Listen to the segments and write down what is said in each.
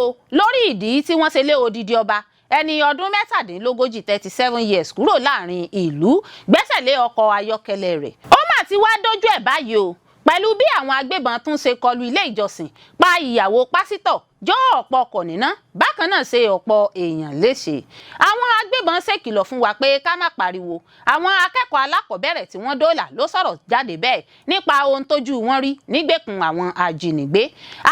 o lórí ìdí tí wọ́n ṣe lé odidi ọba ẹni ọdún 37, 37 years, kúrò láàrin ìlú, gbẹ́sẹ̀ lé ọkọ̀ ayọ́kẹ́lẹ́ rẹ̀. Ó mà ti wá dójú ẹ̀ báyìí o, pẹ̀lú bí àwọn agbébọn tún ṣe kọlu ilé ìjọsìn, pa ìyàwó pásítọ̀, jó ọ̀pọ̀ ọkọ̀ níná, bákan náà ṣe ọ̀pọ̀ èèyàn léṣe. Àwọn agbébọn ṣèkìlọ̀ fún wa pé ká má pariwo. Àwọn akẹ́kọ̀ọ́ alákọ̀ọ́bẹ̀rẹ̀ tí wọ́n dóòlà ló sọ̀rọ̀ jáde bẹ́ẹ̀ nípa ohun tójú wọn rí nígbèkùn àwọn ajínigbé.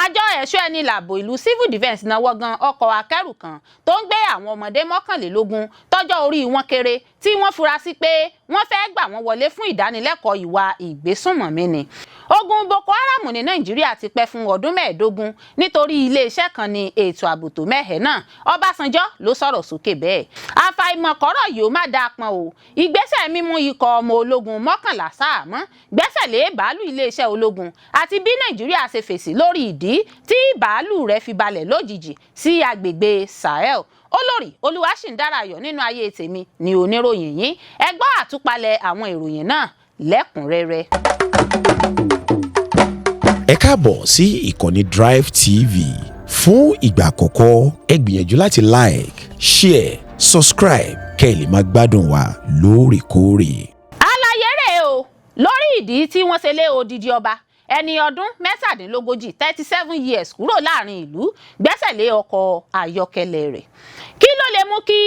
Àjọ ẹ̀ṣọ́ ẹni làbò ìlú, civil defence, náwó gan ọkọ̀ akẹ́rù kan tó ń gbé àwọn ọmọdé 21 tọ́jọ́ orí wọn kéré, tí wọ́n fura sí pé wọ́n fẹ́ gbà wọ́n wọlé fún ìdánilẹ́kọ̀ọ́ ìwà ìgbésùnmọ̀mí ni. Ogun Boko Haram ní Nàìjíríà ti pẹ́ fún ọdún 15 nítorí iléeṣẹ́ kan ní ètò ààbò tó mẹ́hẹ̀ náà. Ọbásanjọ́ ló sọ̀rọ̀ sókè bẹ́ẹ̀. Àfàìmọ̀ kọ́rọ̀ yìí ó má dáa pọn o. Ìgbésẹ̀ mímú ikọ̀ ọmọ ológun 11 sáàmọ́, gbẹ́sẹ̀ lé bàálù iléeṣẹ́ ológun, àti bí Nàìjíríà ṣe fèsì lórí ìdí tí bàálù rẹ̀ fi balẹ̀ lójijì sí agbègbè Sahel. Olórí Olúwaṣìndára Ayọ̀ nínú ayé tèmi ni oníròyìn yín. Ẹ gbọ́ àtúpalẹ̀ àwọn ìròyìn náà lẹ́kùnrẹ́rẹ́. Ẹ káàbọ̀ sí ìkànnì Drive TV. Fún ìgbà àkọ́kọ́, ẹ gbìyànjú láti like, share, subscribe kẹ́ ẹ lè máa gbádùn wa lóòrèkóòrè. Àlàyé rèé o lórí ìdí tí wọ́n ṣe lé odidi ọba ẹni ọdún 37, 37 years, kúrò láàrin ìlú, gbẹ́sẹ̀ lé ọkọ̀ ayọ́kẹ́lẹ́ rẹ̀. Kí ló lè mú kí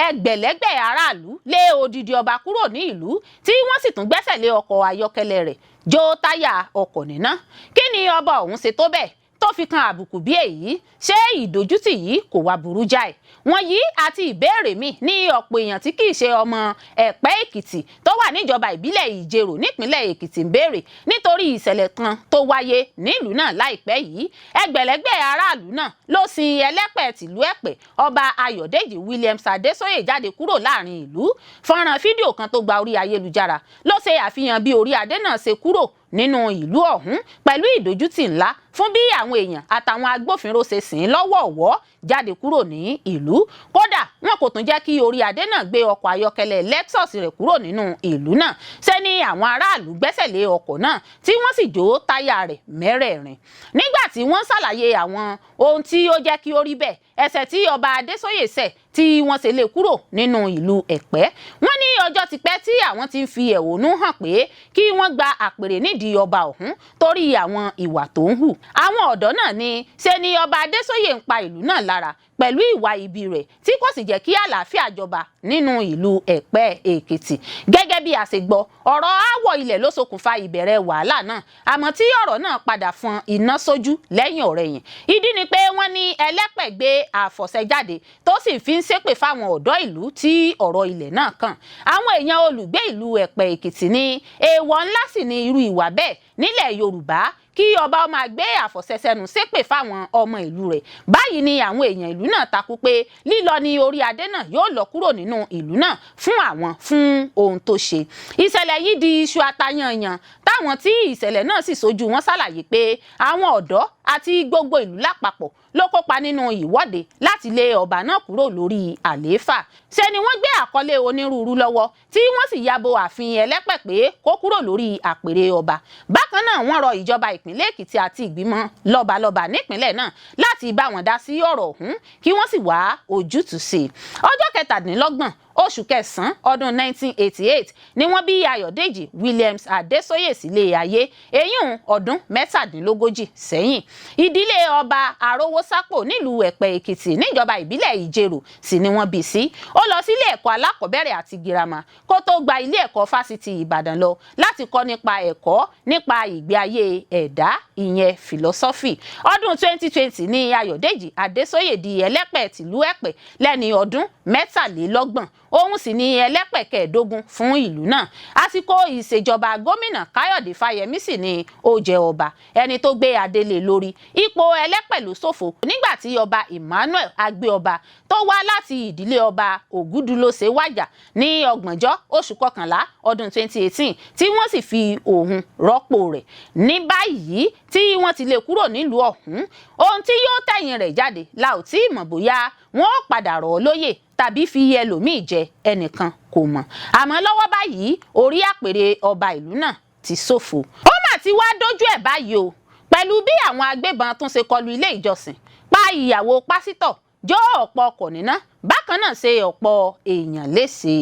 ẹgbẹ̀lẹ́gbẹ̀ aráàlú lé odidi ọba kúrò ní ìlú, tí wọ́n sì tún gbẹ́sẹ̀ lé ọkọ̀ ayọ́kẹ́lẹ́ rẹ̀, jó táyà ọkọ̀ níná? Kí ni ọba ọ̀hún ṣe tó bẹ́ẹ̀ tó fi kan àbùkù bí èyí? Ṣé ìdójútì yìí kò wá burú jáì? Wọ̀nyí àti ìbéèrè mi ní ọ̀pọ̀ èèyàn tí kì í ṣe ọmọ Ẹ̀pẹ́ Èkìtì tó wà níjọba ìbílẹ̀ Ìjerò nípínlẹ̀ Èkìtì ń béèrè nítorí ìṣẹ̀lẹ̀ kan tó wáyé nílùú náà láìpẹ́ yìí. Ẹgbẹ̀lẹ́gbẹ̀ aráàlú náà ló sin Ẹlẹ́pẹ̀ tìlú Ẹ̀pẹ́, Ọba Ayọ̀dèjì Williams Adésóyè, jáde kúrò láàrin ìlú. Fọ́nrán fídíò kan tó gba orí ayélujára ló ṣe àfihàn bí orí adé náà ṣe kúrò nínú ìlú ọ̀hún pẹ̀lú ìdójútì ńlá fún bí àwọn èèyàn àtàwọn agbófinró ṣe sìn ín lọ́wọ̀ọ̀wọ́ jáde kúrò ní ìlú. Kódà, wọn kò tún jẹ́ kí orí adé náà gbé ọkọ̀ ayọ́kẹ́lẹ́ Lexus rẹ̀ kúrò nínú ìlú náà. Ṣe ni àwọn aráàlú gbẹ́sẹ̀ lé ọkọ̀ náà, tí wọ́n sì jó táyà rẹ̀ mẹ́rẹ̀ẹ̀rin. Nígbà tí wọ́n ṣàlàyé àwọn ohun tí ó jẹ́ kí ó rí bẹ́ẹ̀, ẹ̀ṣẹ̀ tí Ọba Adésóyè ṣẹ̀ tí wọ́n ṣe lé kúrò nínú ìlú Ẹ̀pẹ́, wọ́n ní ọjọ́ ti pẹ́ tí àwọn ti ń fi ẹ̀hónú hàn pé kí wọ́n gba àpèrè nídìí ọba ọ̀hún torí àwọn ìwà tó ń hù. Àwọn ọ̀dọ́ náà ní ṣe ni Ọba Adésóyè ń pa ìlú náà lára pẹ̀lú ìwà ibi rẹ̀, tí kò sì jẹ́ kí àlàáfíà jọba nínú ìlú Ẹ̀pẹ́ Èkìtì. Gẹ́gẹ́ bí a ṣe gbọ́, ọ̀rọ̀ aáwọ̀ ilẹ̀ ló ṣokùnfà ìbẹ̀rẹ̀ wàhálà náà, àmọ́ tí ọ̀rọ̀ náà padà fọn iná sójú lẹ́yìn ọ̀rẹ̀yìn. Ìdí ni pé wọ́n ní Ẹlẹ́pẹ̀ gbé àfọ̀ṣẹ jáde, tó sì fi ń ṣépè fáwọn ọ̀dọ́ ìlú tí ọ̀rọ̀ ilẹ̀ náà kàn. Àwọn èèyàn olùgbé ìlú Ẹ̀pẹ́ Èkìtì ní èèwọ̀ ńlá sì ni irú ìwà bẹ́ẹ̀ nílẹ̀ Yorùbá, kí ọba ó máa gbé àfọ̀ṣẹ sẹ́nu ṣépè fáwọn ọmọ ìlú rẹ̀. Báyìí ni àwọn èèyàn ìlú náà takú pé lílọ ní orí adé náà yóò lọ kúrò nínú ìlú náà fún àwọn fún ohun tó ṣe. Ìṣẹ̀lẹ̀ yìí di iṣu atayanyan, táwọn tí ìṣẹ̀lẹ̀ náà sì ṣojú wọn ṣàlàyé pé àwọn ọ̀dọ́ àti gbogbo ìlú lápapọ̀ ló kópa nínú ìwọ́de láti lé ọba náà kúrò lórí àlééfà. Ṣe ni wọ́n gbé àkọlé onírúurú lọ́wọ́, tí wọ́n sì yabo ààfin Ẹlẹ́pẹ̀ pé kó kúrò lórí àpèrè ọba. Bákan náà, wọ́n rọ ìjọba ìpínlẹ̀ Èkìtì àti ìgbìmọ̀ lọ́balọ́ba nípínlẹ̀ náà láti bá wọn dá sí ọ̀rọ̀ ọ̀hún, kí wọ́n sì wá ojútùú sí i. Ọjọ́ 27 oṣù kẹsàn-án ọdún 1988 ni wọ́n bí Ayọ̀dèjì Williams Adésóyè sílé ayé, èyún ọdún 37 sẹ́yìn. Ìdílé Ọba Arówósápò nílùú Ẹ̀pẹ́ Èkìtì níjọba ìbílẹ̀ Ìjerò sì ni wọ́n bí sí. Ó lọ sílé ẹ̀kọ́ alákọ̀ọ́bẹ̀rẹ̀ àti girama kó tó gba ilé ẹ̀kọ́ Fásitì Ìbàdàn lọ láti kọ́ nípa ẹ̀kọ́ nípa ìgbé ayé ẹ̀dá, ìyẹn philosophy. Ọdún 2020 ní Ayọ̀dèjì Adésóyè di Ẹlẹ́pẹ̀ tìlú Ẹ̀pẹ́ lẹ́ni ọdún 33. Òun sì ni Ẹlẹ́pẹ̀ 15 fún ìlú náà. Àsìkò ìṣèjọba Gómìnà Káyọ̀dé Fáyẹmí sì ni ó jẹ ọba. Ẹni tó gbé adélé lórí ipò Ẹlẹ́pẹ̀ ló ṣòfò nígbà tí Ọba Emmanuel Agbéọba tó wá láti ìdílé Ọba Ògúdúlóṣe wàjà ní 30 oṣù kọkànlá ọdún 2018, tí wọ́n sì fi òun rọ́pò rẹ̀. Ní báyìí tí wọ́n ti lè kúrò nílùú ọ̀hún, ohun tí yóò tẹ̀yìn rẹ̀ jáde la ò tí ì mọ̀. Bóyá wọ́n ó padà rọ̀ ọ́ lóyè tàbí fi ẹlòmíì jẹ, ẹnìkan kò mọ̀. Àmọ́ lọ́wọ́ báyìí, orí àpèrè ọba ìlú náà ti ṣòfò. Ó mà ti wá dójú ẹ̀ báyìí o, pẹ̀lú bí àwọn agbébọn tún ṣe kọlu ilé ìjọsìn, pa ìyàwó pásítọ̀, jó ọ̀pọ̀ ọkọ̀ níná, bákan náà ṣe ọ̀pọ̀ èèyàn léṣe.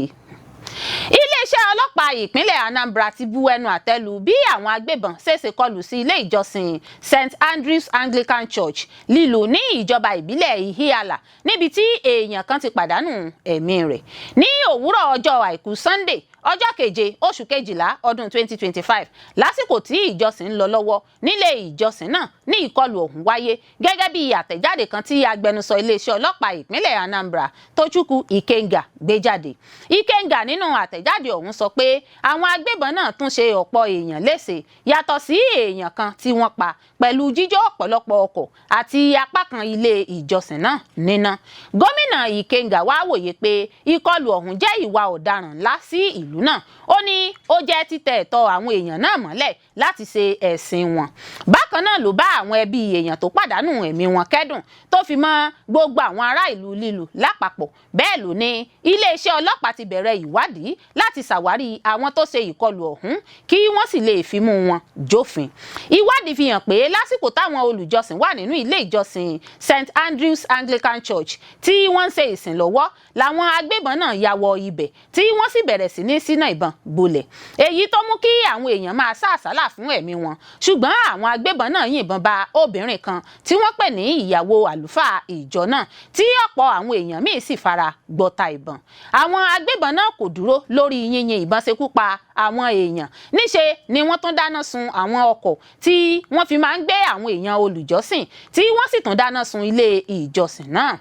Iléeṣẹ́ ọlọ́pàá ìpínlẹ̀ Anambra ti bu ẹnu àtẹ́ lu bí àwọn agbébọn ṣèṣe kọlù sí ilé ìjọsìn St Andrews Anglican Church lílù ní ìjọba ìbílẹ̀ Ihiala, níbi tí èèyàn kan ti pàdánù ẹ̀mí rẹ̀ ní òwúrọ̀ ọjọ́ àìkú Sunday, ọjọ́ 7 oṣù 12 ọdún 2025, lásìkò tí ìjọsìn ń lọ lọ́wọ́ nílé ìjọsìn náà ní ìkọlù ọ̀hún wáyé, gẹ́gẹ́ bí àtẹ̀jáde kan tí agbẹnusọ iléeṣẹ́ ọlọ́pàá ìpínlẹ̀ Anambra, Tochukwu Ikenga, gbé jáde. Ikenga nínú àtẹ̀jáde ọ̀hún sọ pé àwọn agbébọn náà tún ṣe ọ̀pọ̀ èèyàn léṣe yàtọ̀ sí èèyàn kan tí wọ́n pa, pẹ̀lú jíjó ọ̀pọ̀lọpọ̀ ọkọ̀ àti apá kan ilé ìjọsìn náà níná. Gómìnà Ikenga wá wòye pé ìkọlù ọ̀hún jẹ́ ìwà ọ̀daràn ńlá sí ìlú náà. Ó ní ó jẹ́ títẹ̀ ẹ̀tọ́ àwọn èèyàn náà mọ́lẹ̀ láti ṣe ẹ̀sìn wọn. Bákan náà ló bá àwọn ẹbí èèyàn tó pàdánù ẹ̀mí wọn kẹ́dùn, tó fi mọ́ gbogbo àwọn ará ìlú Lílù lápapọ̀. Bẹ́ẹ̀ ló ní iléeṣẹ́ ọlọ́pàá ti bẹ̀rẹ̀ ìwádìí láti ṣàwárí àwọn tó ṣe ìkọlù ọ̀hún, kí wọ́n sì lè fimú wọn jófin. Ìwádìí fi hàn pé lásìkò táwọn olùjọsìn wà nínú ilé ìjọsìn St Andrews Anglican Church tí wọ́n ń ṣe ìsìn lọ́wọ́ làwọn agbébọn náà ya wọ ibẹ̀, tí wọ́n sì bẹ̀rẹ̀ sí ní síná ìbọn gbolẹ̀, èyí tó mú kí àwọn èèyàn máa sá àsálà fún ẹ̀mí wọn. Ṣùgbọ́n àwọn agbébọn náà yìnbọn ba obìnrin kan tí wọ́n pè ní ìyàwó àlùfáà ìjọ náà, tí ọ̀pọ̀ àwọn èèyàn míì sì fara gbọta ìbọn. Àwọn agbébọn náà kò dúró lórí yínyìn ìbọn ṣekú pa àwọn èèyàn. Níṣe ni wọ́n tún dáná sun àwọn ọkọ̀ tí wọ́n fi máa ń gbé àwọn èèyàn olùjọ́sìn, tí wọ́n sì tún dáná sun ilé ìjọsìn náà.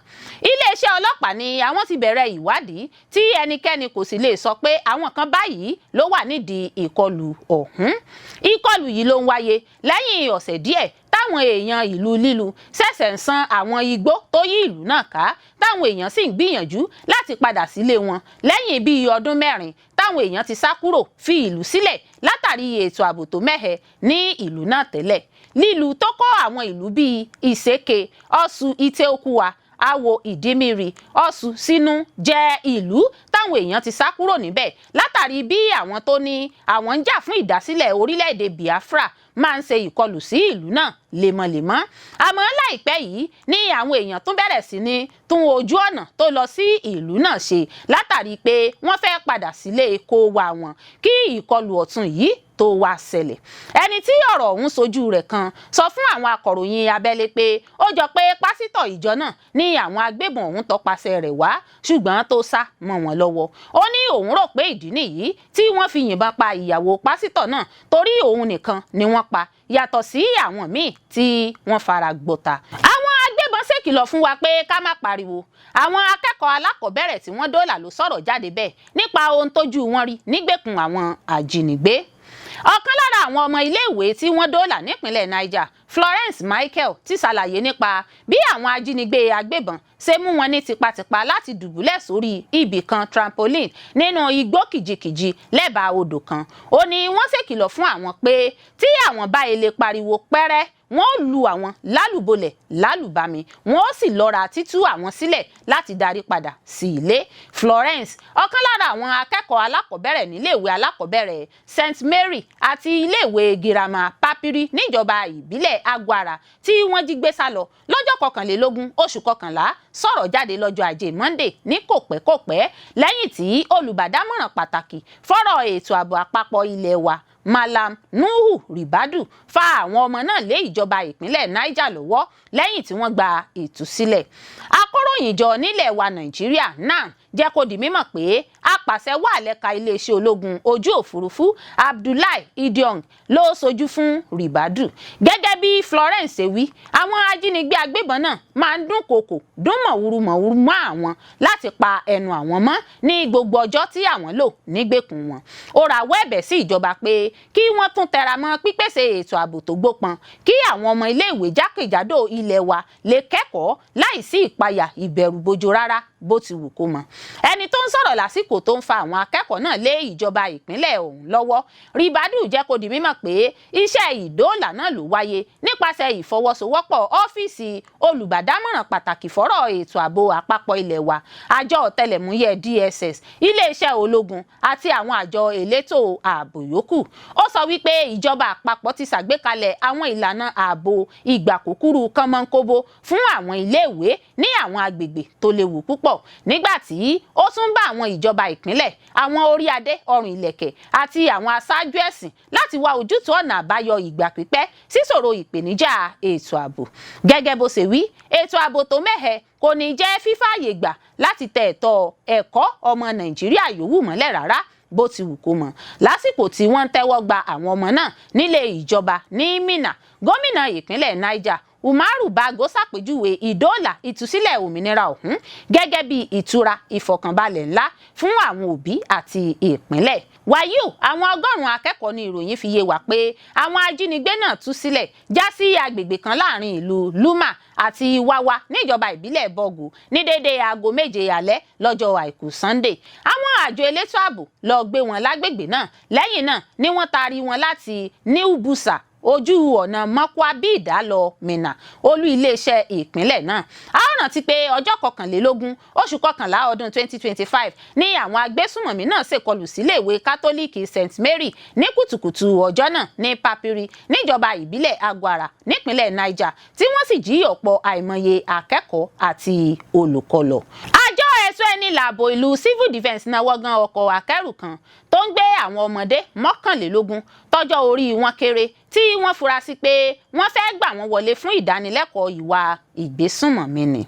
Iléeṣẹ́ ọlọ́pàá ní àwọn ti bẹ̀rẹ̀ ìwádìí, tí ẹnikẹ́ni kò sì lè sọ pé àwọn kan báyìí ló wà nídìí ìkọlù ọ̀hún. Ìkọlù yìí ló ń wáyé lẹ́yìn ọ̀sẹ̀ díẹ̀ táwọn èèyàn ìlú Lílu ṣẹ̀ṣẹ̀ ń san àwọn igbó tó yí ìlú náà ká, táwọn èèyàn sì ń gbìyànjú láti padà sílé wọn lẹ́yìn bíi ọdún 4 táwọn èèyàn ti sá kúrò fi ìlú sílẹ̀ látàrí ètò ààbò tó mẹ́hẹ ní ìlú náà tẹ́lẹ̀. Lílu tó kọ́ àwọn ìlú bíi Ìséke, Ọ̀ṣù, Ìtẹ́-Òkúwa, Awo, Ìdímìrì, Ọ̀ṣù sínú jẹ́ ìlú táwọn èèyàn ti sá kúrò níbẹ̀ látàrí bí àwọn tó ní àwọn ń jà fún ìdásílẹ̀ orílẹ̀-èdè Biafra máa ń ṣe ìkọlù sí ìlú náà lemọ́lemọ́. Àmọ́ láìpẹ́ yìí ní àwọn èèyàn tún bẹ̀rẹ̀ sí ní tún ojú ọ̀nà tó lọ sí ìlú náà ṣe látàrí pé wọ́n fẹ́ padà sílé kó wa wọn kí ìkọlù ọ̀tun yìí tó wá ṣẹlẹ̀. Ẹni tí ọ̀rọ̀ ọ̀hún sojú rẹ̀ kan sọ fún àwọn akọ̀ròyìn abẹ́lé pé ó jọ pé pásítọ̀ ìjọ náà ní àwọn agbébọn ọ̀hún tọpasẹ̀ rẹ̀ wá, ṣùgbọ́n tó sá mọ́ wọn lọ́wọ́. Ó ní òun rò pé ìdí nìyí tí wọ́n fi yìnbọn pa ìyàwó pásítọ̀ náà, torí òun nìkan ni wọ́n pa yàtọ̀ sí àwọn míì tí wọ́n fara gbọ́ta. Àwọn agbébọn ṣèkìlọ̀ fún wa pé ká má pariwo. Àwọn akẹ́kọ̀ọ́ alákọ̀ọ́bẹ̀rẹ̀ tí wọ́n dóòlà ló sọ̀rọ̀ jáde bẹ́ẹ̀ nípa ohun tójú wọn rí nígbèkùn àwọn ajínigbé. Ọ̀kan lára àwọn ọmọ iléèwé tí wọ́n dóòlà nípínlẹ̀ Niger, Florence Michael, ti ṣàlàyé nípa bí àwọn ajínigbé agbébọn ṣe mú wọn ní tipátipá láti dùbúlẹ̀ sórí ibì kan trampoline nínú igbó kìjikìji lẹ́bàá odò kan. Ó ní wọ́n ṣèkìlọ̀ fún àwọn pé tí àwọn bá ilé pariwo pẹ́rẹ́, wọ́n ó lu àwọn lálùbọ́lẹ̀ lálùbami, wọ́n ó sì lọ́ra títú àwọn sílẹ̀ láti darí padà sí ilé. Florence, ọ̀kan lára àwọn akẹ́kọ̀ọ́ alákọ̀ọ́bẹ̀rẹ̀ níléèwé alákọ̀ọ́bẹ̀rẹ̀ St Mary àti iléèwé girama Papiri níjọba ìbílẹ̀ Agwara tí wọ́n jí gbé sá lọ lọ́jọ́ 21 oṣù 11, sọ̀rọ̀ jáde lọ́jọ́ ajé Monday ní kòpẹ́kòpẹ́ lẹ́yìn tí olùbádámọ̀ràn pàtàkì fọ́rọ̀ ètò ààbò àpapọ̀ ilé wa, Malam Nuhu Ribadu, fa àwọn ọmọ náà lé ìjọba ìpínlẹ̀ Niger lọ́wọ́ lẹ́yìn tí wọ́n gba ìtúsílẹ̀. Akọ̀ròyìnjọ nílẹ̀ wa Nàìjíríà náà jẹ́ kó di mímọ̀ pé apàṣẹ wà lẹ́ka iléeṣẹ́ ológun ojú òfurufú, Abdullahi Idiong, ló sojú fún Ribadu. Gẹ́gẹ́ bí Florence ṣe wí, àwọn ajínigbé agbébọn náà máa ń dún kòkò dún mọ̀wúrú mọ̀wúrú mọ́ àwọn láti pa ẹnu àwọn mọ́ ní gbogbo ọjọ́ tí àwọn lò nígbèkùn wọn. Ó rawọ́ ẹ̀bẹ̀ sí ìjọba pé kí wọ́n tún tẹra mọ́ pípèsè ètò ààbò tó gbópọn, kí àwọn ọmọ iléèwé jákèjádò ilẹ̀ wa lè kẹ́kọ̀ọ́ láìsí ìpayà ìbẹ̀rùbojo rárá. Bó ti wù kó mọ, ẹni tó ń sọ̀rọ̀ lásìkò tó ń fa àwọn akẹ́kọ̀ọ́ náà lé ìjọba ìpínlẹ̀ ọ̀hún lọ́wọ́, Ribadu jẹ́ kó di mímọ̀ pé iṣẹ́ ìdóòlà náà ló wáyé nípasẹ̀ ìfọwọ́sowọ́pọ̀ ọ́fíìsì olùbádámọ̀ràn pàtàkì fọ́rọ̀ ètò ààbò àpapọ̀ ilẹ̀ wa, àjọ ọ̀tẹlẹ̀múyẹ́ DSS, iléeṣẹ́ ológun àti àwọn àjọ elétò ààbò yòókù. Ó sọ wípé ìjọba àpapọ̀ ti ṣàgbékalẹ̀ àwọn ìlànà ààbò ìgbà kúkúrú kánmọ́nkóbó fún àwọn iléèwé ní àwọn agbègbè tó léwu púpọ̀, nígbà tí ó tún bá àwọn ìjọba ìpínlẹ̀, àwọn orí adé ọrùn ìlẹ̀kẹ̀ àti àwọn aṣáájú ẹ̀sìn láti wá ojútùú ọ̀nà àbáyọ ìgbà pípẹ́ síṣòro ìpèníjà ètò ààbò. Gẹ́gẹ́ bó ṣe wí, ètò ààbò tó mẹ́hẹ kò ní jẹ́ fífààyè gbà láti tẹ ẹ̀tọ́ ẹ̀kọ́ ọmọ Nàìjíríà yòówù mọ́lẹ̀ rárá, bó ti wù kó mọ̀. Lásìkò tí wọ́n ń tẹ́wọ́ gba àwọn ọmọ náà nílé ìjọba ní Minna, gómìnà ìpínlẹ̀ Niger Umaru Bago ṣàpèjúwe ìdóòlà ìtúsílẹ̀ òmìnira ọ̀hún gẹ́gẹ́ bí ìtura ìfọ̀kànbalẹ̀ ńlá fún àwọn òbí àti ìpínlẹ̀. Wàyí o, àwọn 100 akẹ́kọ̀ọ́ ní ìròyìn fi yé wa pé àwọn ajínigbé náà tú sílẹ̀ já sí agbègbè kan láàrin ìlú Luma àti Wawa níjọba ìbílẹ̀ Bọ́gù ní déédéé aago 7 alẹ́ lọ́jọ́ Àìkú Sunday. Àwọn àjọ elétò ààbò lọ gbé wọn lágbègbè náà. Lẹ́yìn náà ni wọ́n taari wọn láti New Busa, ojú ọ̀nà Mọ́kúá Bíìdá lọ Minna, olú iléeṣẹ́ ìpínlẹ̀ náà. A ó rántí pé ọjọ́ 21 oṣù kọkànlá ọdún 2025 ní àwọn agbésùmọ̀mí náà ṣèkọlù síléèwé Kátólíìkì St Mary ní kùtùkùtù ọjọ́ náà ní Papiri, níjọba ìbílẹ̀ Agwara nípínlẹ̀ Niger, tí wọ́n sì jí ọ̀pọ̀ àìmọye akẹ́kọ̀ọ́ àti olùkọ́ lọ. Àjọ ẹ̀ṣọ́ ẹni làbò ìlú Civil Defence náwó gan ọkọ̀ akẹ́rù kan tó ń gbé àwọn ọmọdé 21 tọ́jọ́ orí wọn kéré, tí wọ́n fura sí pé wọ́n fẹ́ gbà wọ́n wọlé fún ìdánilẹ́kọ̀ọ́ ìwà ìgbésùnmọ̀mí ni.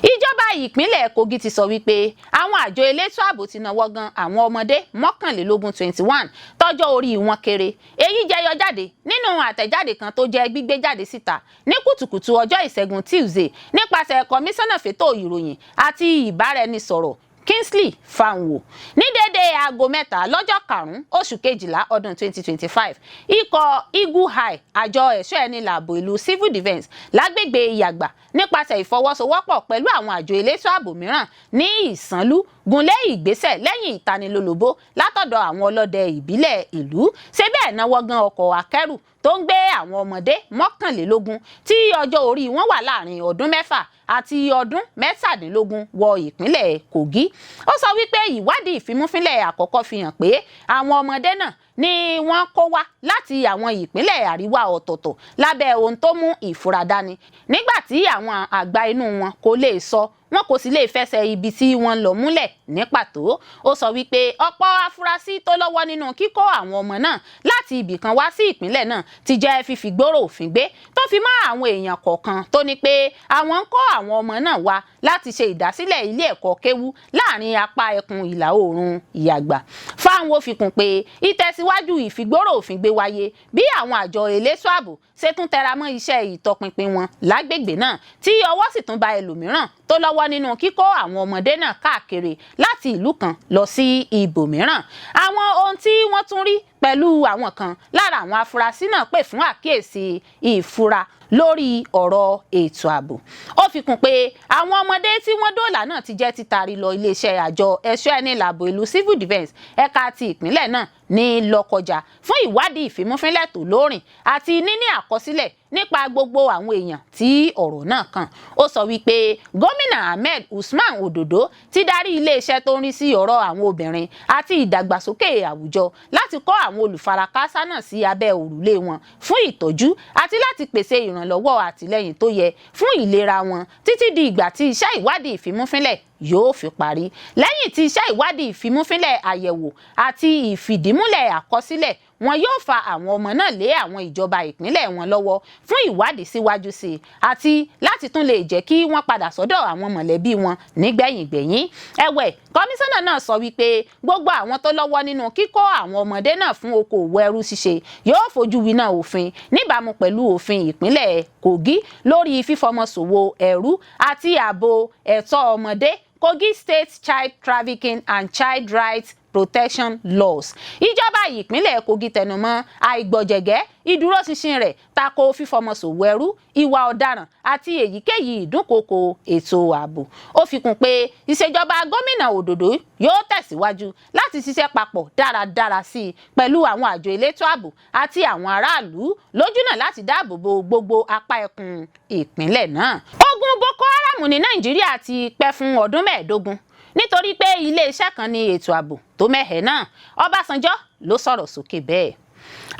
Ìjọba ìpínlẹ̀ Kogi ti sọ wípé àwọn àjọ elétò ààbò ti náwó gan àwọn ọmọdé 21, 21, tọ́jọ́ orí wọn kéré. Èyí jẹyọ jáde nínú àtẹ̀jáde kan tó jẹ́ gbígbé jáde síta ní kùtùkùtù ọjọ́ Ìṣẹ́gun Tuesday nípasẹ̀ kọmíṣánná fètò ìròyìn àti ìbáraẹnisọ̀rọ̀ Kingsley Fanwo. Ní déédéé aago 3 lọ́jọ́ 5 oṣù kejìlá ọdún 2025, ikọ̀ Eagle Eye àjọ ẹ̀ṣọ́ ẹni làbò ìlú Civil Defence lágbègbè Ìyàgbà, nípasẹ̀ ìfọwọ́sowọ́pọ̀ pẹ̀lú àwọn àjọ elétò ààbò mìíràn ní Ìsànlú, gúnlé ìgbésẹ̀ lẹ́yìn ìtanilólobó látọ̀dọ̀ àwọn ọlọ́dẹ ìbílẹ̀ ìlú, ṣe bẹ́ẹ̀ náwó gan ọkọ̀ akẹ́rù tó ń gbé àwọn ọmọdé 21 tí ọjọ́ orí wọn wà láàrin ọdún 6 àti ọdún 17 wọ ìpínlẹ̀ Kogi. Ó sọ wípé ìwádìí ìfimúfínlẹ̀ àkọ́kọ́ fi hàn pé àwọn ọmọdé náà ni wọ́n kó wá láti àwọn ìpínlẹ̀ àríwá ọ̀tọ̀ọ̀tọ̀ lábẹ́ ohun tó mú ìfura dání, nígbà tí àwọn àgbà inú wọn kò lè sọ, wọn kò sì lè fẹsẹ̀ ibi tí wọ́n ń lọ múlẹ̀ ní pàtó. Ó sọ wípé ọ̀pọ̀ afurasí tó lọ́wọ́ nínú kíkó àwọn ọmọ náà láti ibì kan wá sí ìpínlẹ̀ náà ti jẹ́ fífi gbòòrò òfin gbé, tó fi mọ́ àwọn èèyàn kọ̀ọ̀kan tó ní pé àwọn ń kó àwọn ọmọ náà wá láti ṣe ìdásílẹ̀ ilé ẹ̀kọ́ kéwú láàrin apá ẹkùn ìlà oòrùn Ìyàgbà. Fáwọn fi kún pé ìtẹ̀síwájú ìfigbóró òfin gbé wáyé bí àwọn àjọ elétò ààbò ṣe tún tẹra mọ́ iṣẹ́ ìtọpinpin wọn lágbègbè náà, tí ọwọ́ sì tún ba ẹlòmíràn tó lọ́wọ́ nínú kíkó àwọn ọmọdé náà káàkiri láti ìlú kan lọ sí ibòmíràn. Àwọn ohun tí wọ́n tún rí pẹ̀lú àwọn kan lára àwọn afurasí náà pè fún àkíyèsí ìfura lórí ọ̀rọ̀ ètò ààbò. Ó fi kún pé àwọn ọmọdé tí wọ́n dóòlà náà ti jẹ́ títari lọ iléeṣẹ́ àjọ ẹ̀ṣọ́ ẹni làbò ìlú Civil Defence ẹ̀ka ti ìpínlẹ̀ náà ní Lọ́kọjà fún ìwádìí ìfimúfínlẹ̀ tó lóòrìn àti níní àkọsílẹ̀ nípa gbogbo àwọn èèyàn tí ọ̀rọ̀ náà kàn. Ó sọ wípé gómìnà Ahmed Usman Ododo ti darí iléeṣẹ́ tó ń rí sí ọ̀rọ̀ àwọn obìnrin àti ìdàgbàsókè àwùjọ láti kọ́ àwọn olùfarakásá náà sí abẹ́ òrùlé wọn fún ìtọ́jú àti láti pèsè ìrànlọ́wọ́ àtìlẹ́yìn tó yẹ fún ìlera wọn títí di ìgbà tí iṣẹ́ ìwádìí ìfimúfínlẹ̀ yóò fi parí. Lẹ́yìn tí iṣẹ́ ìwádìí ìfimúfínlẹ̀, àyẹ̀wò àti ìfìdímúlẹ̀ àkọsílẹ̀, wọn yóò fa àwọn ọmọ náà lé àwọn ìjọba ìpínlẹ̀ wọn lọ́wọ́ fún ìwádìí síwájú sí i àti láti tún lè jẹ́ kí wọ́n padà sọ́dọ̀ àwọn mọ̀lẹ́bí wọn nígbẹ̀yìngbẹ̀yìn. Ẹ̀wẹ̀, kọmíṣánná náà sọ wípé gbogbo àwọn tó lọ́wọ́ nínú kíkó àwọn ọmọdé náà fún okòòwò ẹrú ṣíṣe yóò fojú winá òfin níbàámu pẹ̀lú òfin ìpínlẹ̀ Kogi lórí fífọmọṣòwò ẹrú àti ààbò ẹ̀tọ́ ọmọdé. Kogi State Child Trafficking and Child Rights Protection Laws. Ìjọba ìpínlẹ̀ Kogi tẹnumọ́ àìgbọ̀jẹ̀gẹ́ ìdúróṣinṣin rẹ̀ tako fífọmọṣòwò ẹrú, ìwà ọ̀daràn àti èyíkéyìí ìdúnkookò ètò ààbò. Ó fi kún pé ìṣèjọba gómìnà Òdòdó yóò tẹ̀síwájú láti ṣiṣẹ́ papọ̀ dáradára sí i pẹ̀lú àwọn àjọ elétò ààbò àti àwọn aráàlú lójúnà láti dáàbò bo gbogbo apá ẹkùn ìpínlẹ̀ náà. Ogun Boko Haram ní Nàìjíríà ti pẹ́ fún ọdún 15 nítorí pé iléeṣẹ́ kan ní ètò ààbò tó mẹ́hẹ̀ náà. Ọbásanjọ́ ló sọ̀rọ̀ sókè bẹ́ẹ̀.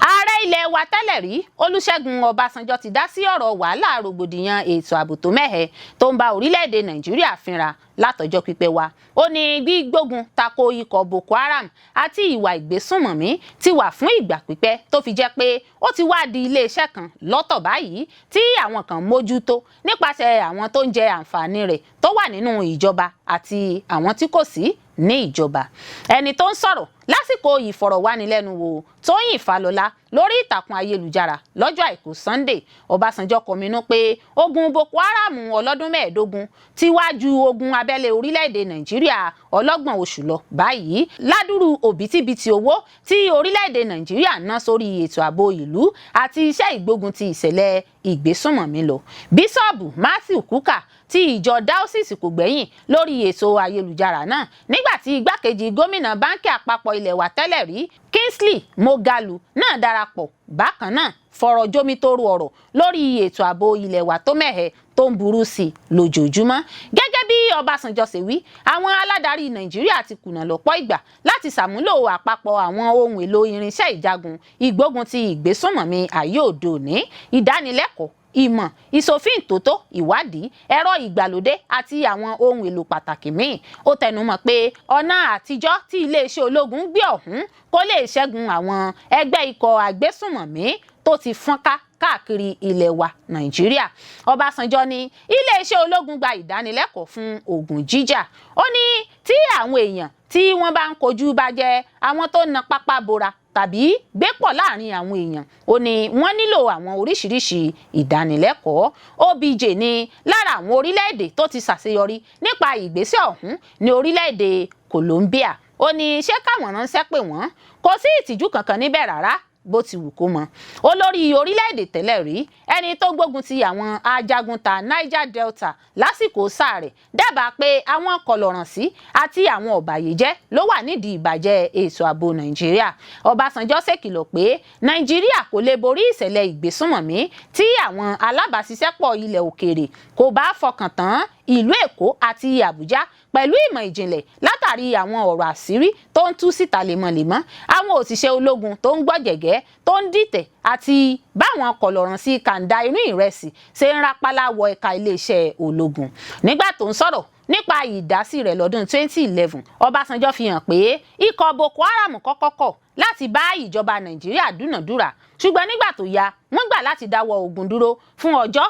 Ààrẹ ilẹ̀ wa tẹ́lẹ̀ rí Olúṣẹ́gun Ọbásanjọ́ ti dá sí ọ̀rọ̀ wàhálà rògbòdìyàn ètò ààbò tó mẹ́hẹ̀ tó ń bá orílẹ̀-èdè Nàìjíríà fínra látọjọ́ pípẹ́ wá. Ó ní gbígbógun tako ikọ̀ Boko Haram àti ìwà ìgbésùnmọ̀mí ti wà fún ìgbà pípẹ́, tó fi jẹ́ pé ó ti wá di iléeṣẹ́ kan lọ́tọ̀ báyìí tí àwọn kan mójútó nípasẹ̀ àwọn tó ń jẹ àǹfààní rẹ̀ tó wà nínú ìjọba àti àwọn tí kò sí ní ìjọba. Ẹni tó ń sọ̀rọ̀ lásìkò ìfọ̀rọ̀wánilẹ́nuwò Tóyìn Fálọlá lórí ìtàkùn ayélujára lọ́jọ́ Àìkú Sunday, Ọbásanjọ́ kọminú pé ogun Boko Haram ọlọ́dún 15 ti wá ju ogun abẹ́lé orílẹ̀-èdè Nàìjíríà ọlọ́gbọ̀n oṣù lọ báyìí, ládùrú òbítíbitì owó tí orílẹ̀-èdè Nàìjíríà ná sórí ètò ààbò ìlú àti iṣẹ́ ìgbógun ti ìṣẹ̀lẹ̀ ìgbésùnmọ̀mí lọ. Bíṣọ́ọ̀bù Matthew Kukah tí ìjọ dáọ́sìsì kò gbẹ̀yìn lórí ètò ayélujára náà, nígbà tí igbákejì gómìnà báńkì àpapọ̀ ilẹ̀ wa tẹ́lẹ̀ rí Kingsley Moghalu náà darapọ̀ bákan náà fọ̀rọ̀ jómitóró ọ̀rọ̀ lórí ètò ààbò ilẹ̀ wa tó mẹ́hẹ tó ń burú sí i lójoojúmọ́. Gẹ́gẹ́ bí Ọbásanjọ́ ṣe wí, àwọn aládarí Nàìjíríà ti kùnà lọ́pọ̀ ìgbà láti ṣàmúlò àpapọ̀ àwọn ohun èlò irinṣẹ́ ìjagun ìgbógun ti ìgbésùnmọ̀mí ayé òde òní, ìdánilẹ́kọ̀ọ́, ìmọ̀ ìsòfin tótó, ìwádìí, ẹ̀rọ ìgbàlódé àti àwọn ohun èlò pàtàkì míì. Ó tẹnumọ́ pé ọ̀nà àtijọ́ tí iléeṣẹ́ ológun gbé ọ̀hún kò lè ṣẹ́gun àwọn ẹgbẹ́ ikọ̀ agbésùnmọ̀mí tó ti fọ́nká káàkiri ilẹ̀ wa Nàìjíríà. Ọbásanjọ́ ní iléeṣẹ́ ológun gba ìdánilẹ́kọ̀ọ́ fún ogun jíjà. Ó ní tí àwọn èèyàn tí wọ́n bá ń kojú bá jẹ́ àwọn tó na pápá bora tàbí gbé pọ̀ láàrin àwọn èèyàn, ó ní wọ́n nílò àwọn oríṣiríṣi ìdánilẹ́kọ̀ọ́. OBJ ní lára àwọn orílẹ̀-èdè tó ti ṣàṣeyọrí nípa ìgbésẹ̀ ọ̀hún ní orílẹ̀-èdè Colombia. Ó ní ṣé káwọn ránṣẹ́ pè wọ́n? Kò sí ìtìjú kankan níbẹ̀ rárá bó ti wù kó mọ. Olórí orílẹ̀-èdè tẹ́lẹ̀ rí, ẹni tó gbógun ti àwọn ajagunta Niger Delta lásìkò sáà rẹ̀, dábàá pé àwọn kọlọ̀rànsí àti àwọn ọ̀bàyéjẹ́ ló wà nídìí ìbàjẹ́ ètò ààbò Nàìjíríà. Ọbásanjọ́ ṣèkìlọ̀ pé Nàìjíríà kò lè borí ìṣẹ̀lẹ̀ ìgbésùnmọ̀mí tí àwọn alábàáṣiṣẹ́pọ̀ ilẹ̀ òkèèrè kò bá fọkàn tán ìlú Èkó àti Àbújá pẹ̀lú ìmọ̀ ìjìnlẹ̀ látàrí àwọn ọ̀rọ̀ àṣírí tó ń tú síta lemọ́lemọ́, àwọn òṣìṣẹ́ ológun tó ń gbọ́jẹ̀gẹ́ tó ń dìtẹ̀ àti báwọn kọlọ̀ràn sí kàńdá inú ìrẹsì ṣe ń rápálá wọ ẹ̀ka iléeṣẹ́ ológun. Nígbà tó ń sọ̀rọ̀ nípa ìdásí rẹ̀ lọ́dún 2011, Ọbásanjọ́ fi hàn pé ikọ̀ Boko Haram kọ́kọ́ kọ̀ láti bá ìjọba Nàìjíríà dúnàdúrà, ṣùgbọ́n nígbà tó yá wọ́n gbà láti dáwọ́ ogun dúró fún ọjọ́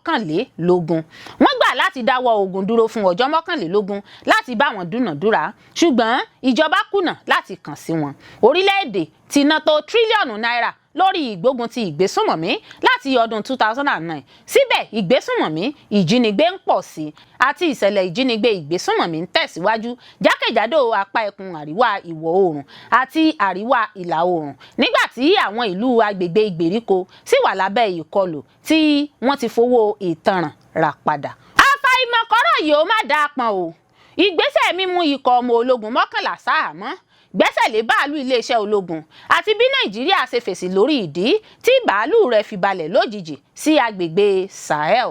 21. Wọ́n gbà láti dáwọ́ ogun dúró fún ọjọ́ 21 láti bá wọn dúnàdúrà, ṣùgbọ́n ìjọba kùnà láti kàn sí wọn. Orílẹ̀-èdè ti ná tó tírílíọ̀nù náírà lórí ìgbógun ti ìgbésùnmọ̀mí láti ọdún 2009. Síbẹ̀ ìgbésùnmọ̀mí, ìjínigbé ń pọ̀ sí àti ìṣẹ̀lẹ̀ ìjínigbé ìgbésùnmọ̀mí ń tẹ̀síwájú jákèjádò apá ẹkùn àríwá ìwọ̀ oòrùn àti àríwá ìlà oòrùn, nígbà tí àwọn ìlú agbègbè ìgbèríko sì wà lábẹ́ ìkọlù tí wọ́n ti fowó ìtanràn rà padà. Àfàìmọ̀ kọ́rọ̀ yìí ó má dáa pọn o. Ìgbésẹ̀ mímú ikọ̀ ọmọ ológun 11 sáhàámọ́, gbẹ́sẹ̀ lé báàlú iléeṣẹ́ ológun àti bí Nàìjíríà ṣe fèsì lórí ìdí tí bàálù rẹ̀ fi balẹ̀ lójijì sí agbègbè Sahel.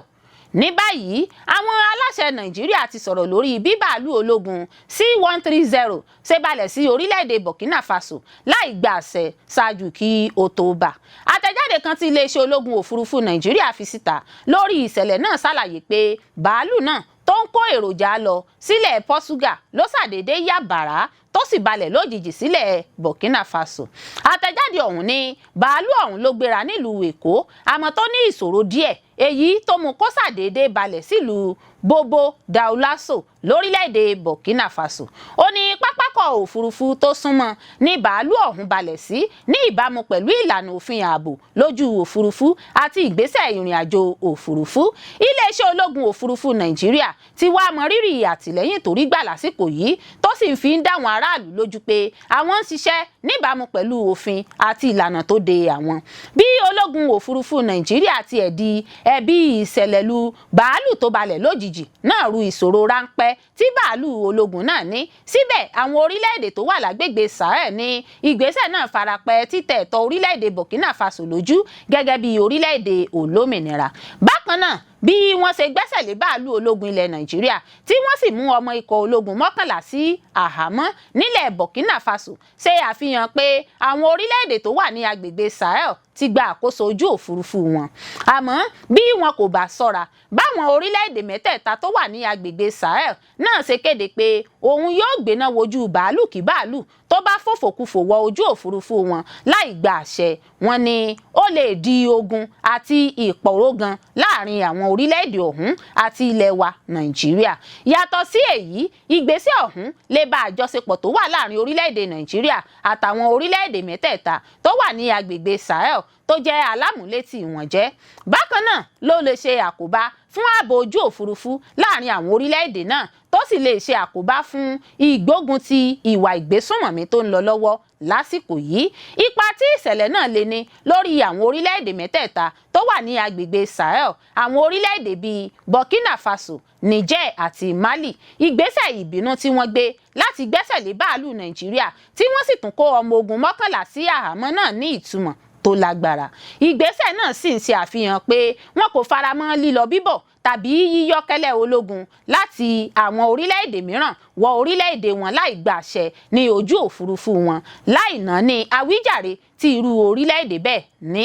Ní báyìí, àwọn aláṣẹ Nàìjíríà ti sọ̀rọ̀ lórí bí bàálù ológun C-130 ṣe balẹ̀ sí orílẹ̀-èdè Burkina Faso láì gba àṣẹ ṣáájú kí ó tó bà. Àtẹ̀jáde kan tí iléeṣẹ́ ológun òfurufú Nàìjíríà fi síta lórí ìṣẹ̀lẹ̀ náà ṣàlàyé pé bàálù náà tó ń kó èròjà lọ sílẹ̀ Portugal ló ṣàdédé yà bàrá. tó sì balẹ̀ lójijì sílẹ̀ Burkina Faso. Àtẹ̀jáde ọ̀hún ní bàálù ọ̀hún ló gbéra nílùú Èkó, àmọ́ tó ní ìṣòro díẹ̀, èyí tó mú kó ṣàdédé balẹ̀ sílùú Bobo Dioulasso lórílẹ̀‐èdè Burkina Faso. Ó ní pápákọ̀ òfurufú tó súnmọ́ ní bàálù ọ̀hún balẹ̀ sí ní ìbámu pẹ̀lú ìlànà òfin ààbò lójú òfurufú àti ìgbésẹ̀ ìrìn àjò òfurufú. Iléeṣẹ́ ológun òfurufú Nàìjíríà ti wá mọ rírì àtìlẹ́yìn tó rí gbà lásìkò yìí, tó sì fi ń dáwọn aráàlú lójú pé àwọn ń ṣiṣẹ́ níbàámu pẹ̀lú òfin àti ìlànà tó de àwọn. Bí ológun òfurufú Nàìjíríà tiẹ̀ di ẹ̀bi ìṣẹ̀lẹ̀ lu bàálù tó balẹ̀ lójijì náà ru ìṣòro ráńpẹ́ tí bàálù ológun náà ní, síbẹ̀ àwọn orílẹ̀-èdè tó wà lágbègbè Sahel ní ìgbésẹ̀ náà farapẹ́ títẹ̀ ẹ̀tọ́ orílẹ̀-èdè Burkina Faso lójú gẹ́gẹ́ bí orílẹ̀-èdè olómìnira. Bákan náà, bí wọ́n ṣe gbẹ́sẹ̀ lé bàálù ológun ilẹ̀ Nàìjíríà, tí wọ́n sì mú ọmọ ikọ̀ ológun 11 sí àhámọ́ nílẹ̀ Burkina Faso, ṣe àfihàn pé àwọn orílẹ̀-èdè tó wà ní agbègbè Sahel ti gba àkóso ojú òfurufú wọn. Àmọ́ bí wọn kò bá ṣọ́ra, báwọn orílẹ̀-èdè mẹ́tẹ̀ẹ̀ta tó wà ní agbègbè Sahel náà ṣe kéde pé òun yóò gbéná wojú bàálù kí bàálù tó bá fòfòkufò wọ ojú òfurufú wọn láì gba àṣẹ wọn ni, ó lè di ogun àti ìpọ̀rógan láàrin àwọn orílẹ̀-èdè ọ̀hún àti ilẹ̀ wa Nàìjíríà. Yàtọ̀ sí èyí, ìgbésẹ̀ ọ̀hún lè ba àjọṣepọ̀ tó wà láàrin orílẹ̀-èdè Nàìjíríà àtàwọn orílẹ̀-èdè mẹ́tẹ̀ẹ̀ta tó wà ní agbègbè Sahel tó jẹ́ alámúlétì wọn jẹ́. Bákan náà ló lè ṣe àkóbá fún ààbò ojú òfurufú láàrin àwọn orílẹ̀-èdè náà, tó sì lè ṣe àkóbá fún ìgbógun ti ìwà ìgbésùnmọ̀mí tó ń lọ lọ́wọ́ lásìkò yìí. Ipa tí ìṣẹ̀lẹ̀ náà lè ní lórí àwọn orílẹ̀-èdè mẹ́tẹ̀ẹ̀ta tó wà ní agbègbè Sahel, àwọn orílẹ̀-èdè bíi Burkina Faso, Niger àti Mali, ìgbésẹ̀ ìbínú tí wọ́n gbé láti gbẹ́sẹ̀ lé bàálù Nàìjíríà, tí wọ́n sì tún kó ọmọ ogun 11 sí àhámọ́ náà, ní ìtumọ̀ tó lágbára. Ìgbésẹ̀ náà sì ń ṣe àfihàn pé wọn kò faramọ́ lílọ bíbọ̀ tàbí yíyọ́kẹ́lẹ́ ológun láti àwọn orílẹ̀-èdè mìíràn wọ orílẹ̀-èdè wọn láì gba àṣẹ ní ojú òfurufú wọn, láì náà ní àwíjàre tí irú orílẹ̀-èdè bẹ́ẹ̀ ní.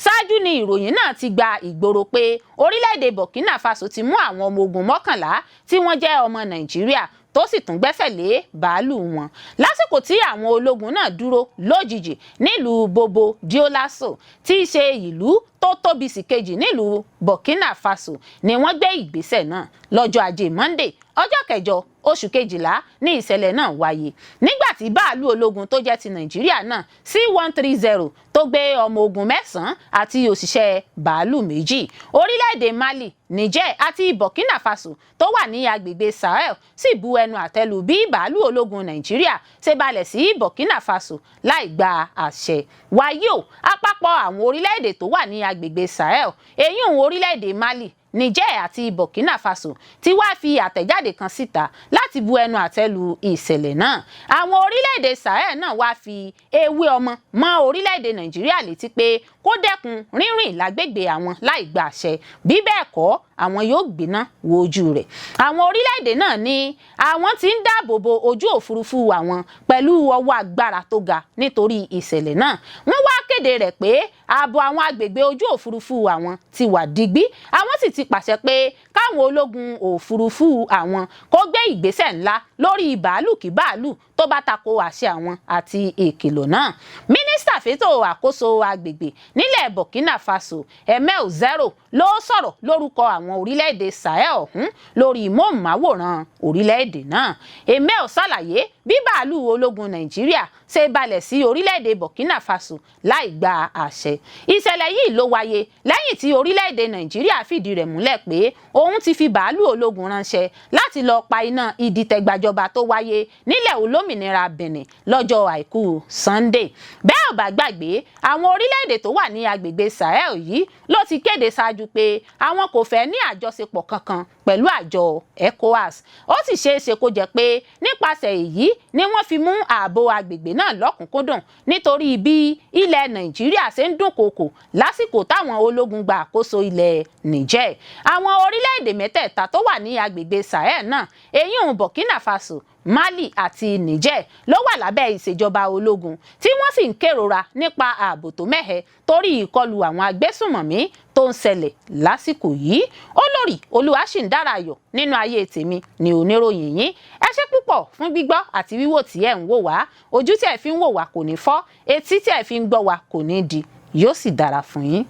Ṣáájú ni ìròyìn náà ti gba ìgboro pé orílẹ̀-èdè Burkina Faso ti mú àwọn ọmọ ogun 11 tí wọ́n jẹ́ ọmọ Nàìjíríà, tó sì tún gbẹ́sẹ̀ lé bàálù wọn lásìkò tí àwọn ológun náà dúró lójijì nílùú Bobo Dioulasso, tí í ṣe ìlú tó tóbi sí kejì nílùú Burkina Faso ni wọ́n gbé ìgbésẹ̀ náà. Lọ́jọ́ Ajé Monday, ọjọ́ 8 oṣù 12 ní ìṣẹ̀lẹ̀ náà wáyé, nígbà tí bàálù ológun tó jẹ́ ti Nàìjíríà náà C-130 tó gbé ọmọ ogun 9 àti òṣìṣẹ́ bàálù 2. Orílẹ̀-èdè Mali, Niger àti Burkina Faso tó wà ní agbègbè Sahel sì bu ẹnu àtẹ́ lù bí bàálù ológun Nàìjíríà ṣe balẹ̀ sí Burkina Faso láì gba àṣẹ. Wàyí o, àpapọ̀ àwọn orílẹ̀-èdè tó wà ní agbègbè Sahel, èyí òun orílẹ̀-èdè Mali, Niger àti Burkina Faso, ti wá fi àtẹ̀jáde kan síta láti bu ẹnu àtẹ́ lu ìṣẹ̀lẹ̀ náà. Àwọn orílẹ̀-èdè Sahel náà wá fi ewé ọmọ mọ́ orílẹ̀-èdè Nàìjíríà létí pé kó dẹ́kun rírìn lágbègbè àwọn láì gba àṣẹ, bí bẹ́ẹ̀ kọ́, àwọn yóò gbéná wo ojú rẹ̀. Àwọn orílẹ̀-èdè náà ní àwọn tí ń dáàbò bo ojú òfurufú àwọn pẹ̀lú ọwọ́ agbára tó ga nítorí ìṣẹ̀lẹ̀ náà. Wọ́n wá kéde rẹ̀ pé ààbò àwọn agbègbè ojú òfurufú àwọn ti wà digbí, àwọn sì ti pàṣẹ pé káwọn ológun òfurufú àwọn kó gbé ìgbésẹ̀ ńlá lórí bàálù kí bàálù tó bá tako àṣẹ àwọn àti ìkìlọ̀ náà. Mínísítà fétò àkóso agbègbè nílẹ̀ Burkina Faso, Emile Zero, ló sọ̀rọ̀ lórúkọ àwọn orílẹ̀-èdè Sahel ọ̀hún lórí móhùnmáwòrán orílẹ̀-èdè náà. Emile ṣàlàyé bí bàálù ológun Nàìjíríà ṣe balẹ̀ sí orílẹ̀-èdè Burkina Faso láì gba àṣẹ. Ìṣẹ̀lẹ̀ yìí ló wáyé lẹ́yìn tí orílẹ̀-èdè Nàìjíríà fìdí rẹ̀ múlẹ̀ pé òun ti fi bàálù ológun ránṣẹ́ láti lọ pa iná ìdìtẹ̀gbàjọba tó wáyé nílẹ̀ olómìnira Benin lọ́jọ́ Àìkú Sunday. Bẹ́ẹ̀ ò bá gbàgbé, àwọn orílẹ̀-èdè tó wà ní agbègbè Sahel yìí ló ti kéde ṣáájú pé àwọn kò fẹ́ ní àjọṣepọ̀ kankan pẹ̀lú àjọ ECOWAS. Ó sì ṣeé ṣe kó jẹ́ pé nípasẹ̀ èyí ni wọ́n fi mú ààbò agbègbè náà lọ́kùnkúndùn, nítorí bí ilẹ̀ Nàìjíríà ṣe ń dúnkookò lásìkò táwọn ológun gba àkóso ilẹ̀ Niger. Àwọn orílẹ̀-èdè mẹ́tẹ̀ẹ̀ta tó wà ní agbègbè Sahel náà, èyí ń Burkina Faso, Mali àti Niger ló wà lábẹ́ ìṣèjọba ológun, tí wọ́n sì ń kérora nípa ààbò tó mẹ́hẹ torí ìkọlù àwọn agbésùnmọ̀mí tó ń ṣẹlẹ̀ lásìkò yìí. Olórí Olúwaṣìǹdára Ayọ̀ nínú ayé tèmi ni oníròyìn yín. Ẹ ṣé púpọ̀ fún gbígbọ́ àti wíwò tí ẹ̀ ń wò wá. Ojú tí ẹ fi ń wò wá kò ní fọ́, etí tí ẹ fi ń gbọ́ wá kò ní di, yóò sì dára fún yín.